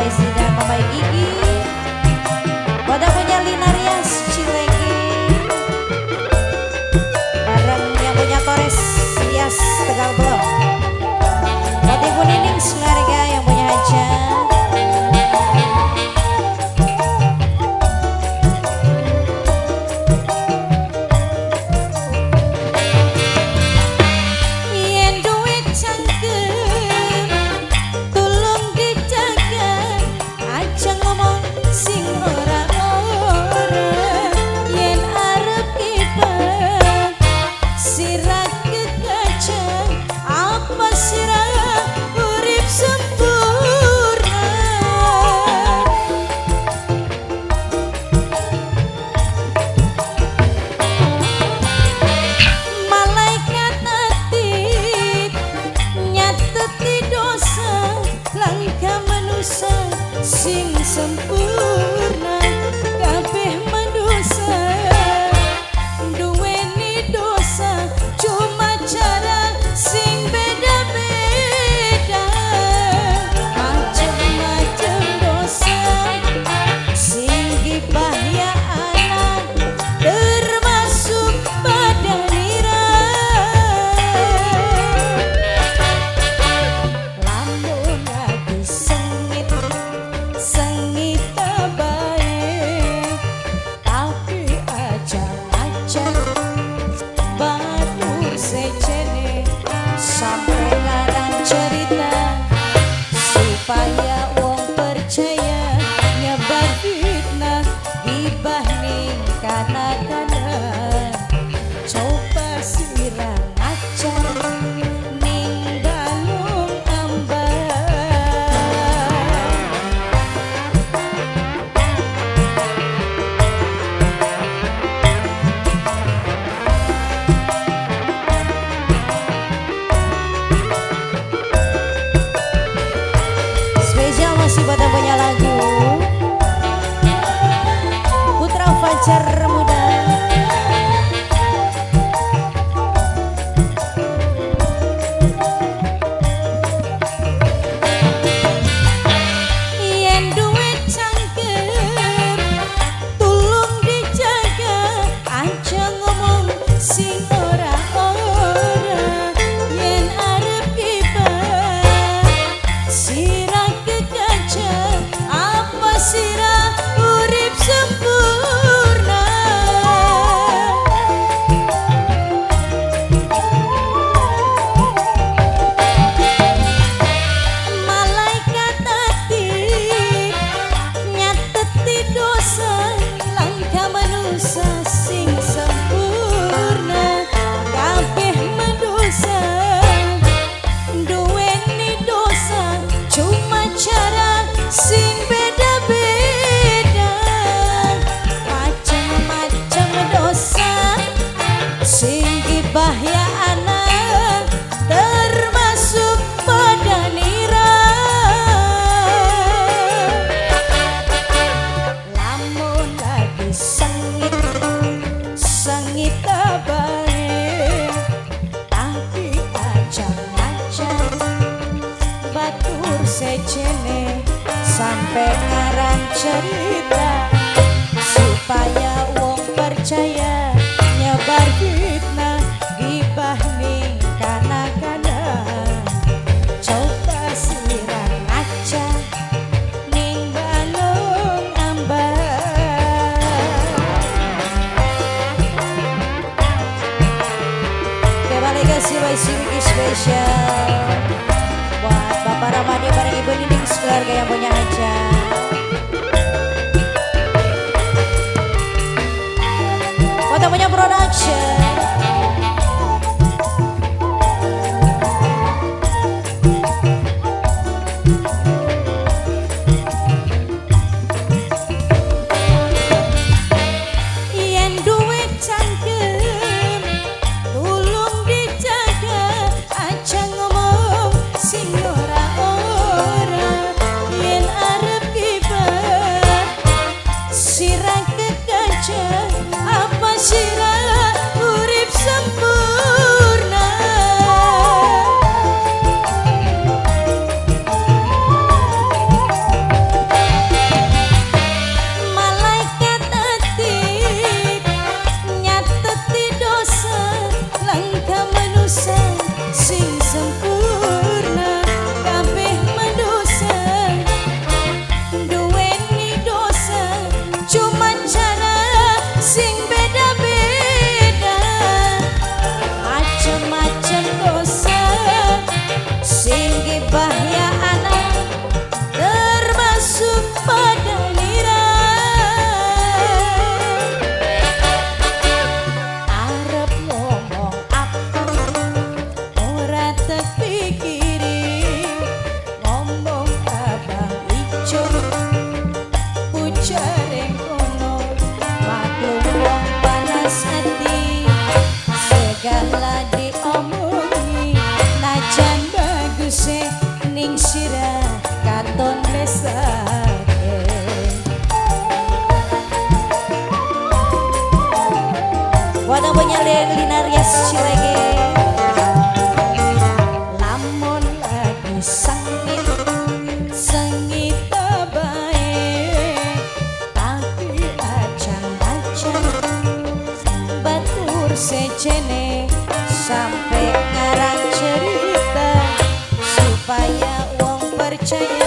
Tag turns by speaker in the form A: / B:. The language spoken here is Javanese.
A: Desi dan Mama Gigi. Buat yang punya Lina Rias Cilengki, bareng yang punya Torres Rias Tegal Blok. Buat Ibu Nining sekeluarga yang punya Haja. Yen duwe cangkem tulung dijaga, aja ngomong sing ora-ora. Yen arep kibah sirah kekaca, apa sirah urip sempurna. Malaikat atid nyateti dosa, langka manusa sing sempurna. Kabeh manusa duweni dosa, cuma cara sing beda-beda. Macem-macem dosa sing gibah ya anak, termasuk badanira. Lamun lagi sengit sengit bae, tapi aja ngajar batur sejene, sampai ngarang cerita supaya wong percaya, nyebar fitnah gibah ning kana-kana. Coba sira ngajar ning balung ambar. Spesial masih buat yang punya lagu Putra Fajar Muda. Yen duwe cangkem tulung dijaga, aja ngomong sing ora-ora. Yen arep gibah sirah kekaca, apa sirah urip sempurna. Malaikat atid nyateti dosa, langka manusa sing sempurna. Kabeh manusa duweni dosa, cuma cara sing beda-beda. Macem-macem dosa sing gibah ya anak, termasuk badanira. Lamun lagi sengit sengit bae, tapi aja ngajar batur sejene, sampai ngarang cerita supaya wong percaya, nyebar fitnah gibah ning kana-kana. Coba sira ngaca ning balung ambar. Kembali ke si Wiki spesial buat Bapak Ramadi bareng Ibu Nining sekeluarga yang punya aja. Buat yang punya production. Yen duwe cangkem tulung dijaga, aja ngomong sing ora-ora. Yen arep Sejene sampai ngarang cerita supaya wong percaya.